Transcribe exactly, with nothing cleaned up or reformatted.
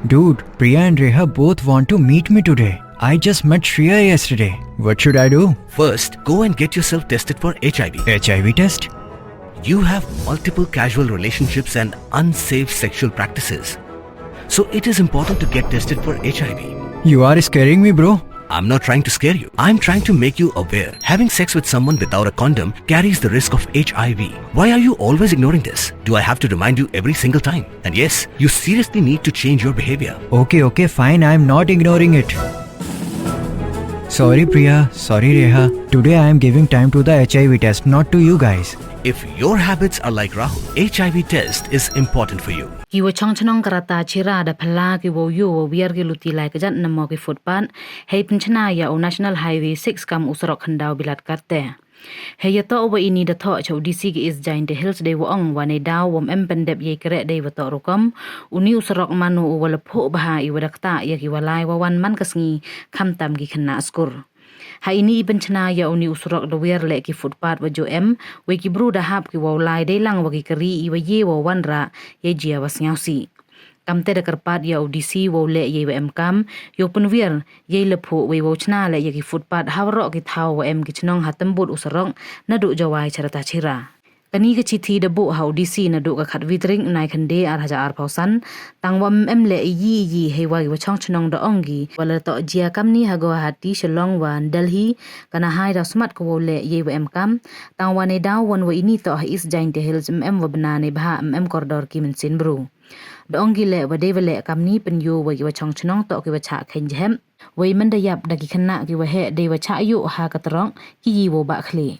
Dude, Priya and Reha both want to meet me today. I just met Shreya yesterday. What should I do? First, go and get yourself tested for H I V. H I V test? You have multiple casual relationships and unsafe sexual practices. So it is important to get tested for H I V. You are scaring me, bro. I'm not trying to scare you. I'm trying to make you aware. Having sex with someone without a condom carries the risk of H I V. Why are you always ignoring this? Do I have to remind you every single time? And yes, you seriously need to change your behavior. Okay, okay, fine. I'm not ignoring it. Sorry, Priya. Sorry, Reha. Today I am giving time to the H I V test, not to you guys. If your habits are like Rahul, H I V test is important for you. Ki wa chong chnong ka Rata Chira da phylla ki wow yoh wow wiar ki luti lai kjat namo ki footpath hei pynchna ya u National Highway six kam u surok khyndaw Bilatkarte. Hei yatoh wa ini da thoh cha u D C ka East Jaintia Hills dei wa ong wa neidaw wom em pyndep yei kreh dei wa toh rukom, uni u surok mano u wa laphuh bha i wa da ktah ya ki wa lai wa wan man ka sngi, khamtam ki khynnah skur. Ha ini i pynchna ya uni u surok da wiar leh ki footpath wa jooh em, wei ki bru da hap ki wow lai dei lang wa ki kari i wa ye wow wanrah yei jia wa sngewsih. Kamte da kyrpad ya u D C wow leh yei wa emkam, yow pynwiar yei laphuh wei wow chna leh ya ki footpath ha waroh ki thaw wa em ki chnong ha tymbut u surok naduh Jowai cha Rata Chira. Kani ka chithi da buh ha u D C naduh ka khatwi tarik Naikhynde ar hajar arphaw san, tang wa em leh iyi iyi hei wa ki wa chong chnong da ong ki wa la toh jia kamni ha Guwahati, Shillong wa Delhi, ka na hai daw smat ka wow leh yei wa emkam, tang wa neidaw won wa ini toh ha East Jaintia Hills em em wa bna neibhah em em kordor ki mynsiem bru. Da ong ki leh wa dei wa leh kamni pynyoo wa ki wa chong chnong toh ki wa chah kheiñ jhep. Wei mynda yap da ki khynnah ki wa heh dei wa chah yoh ha ka trok ki yi wow bah khlieh.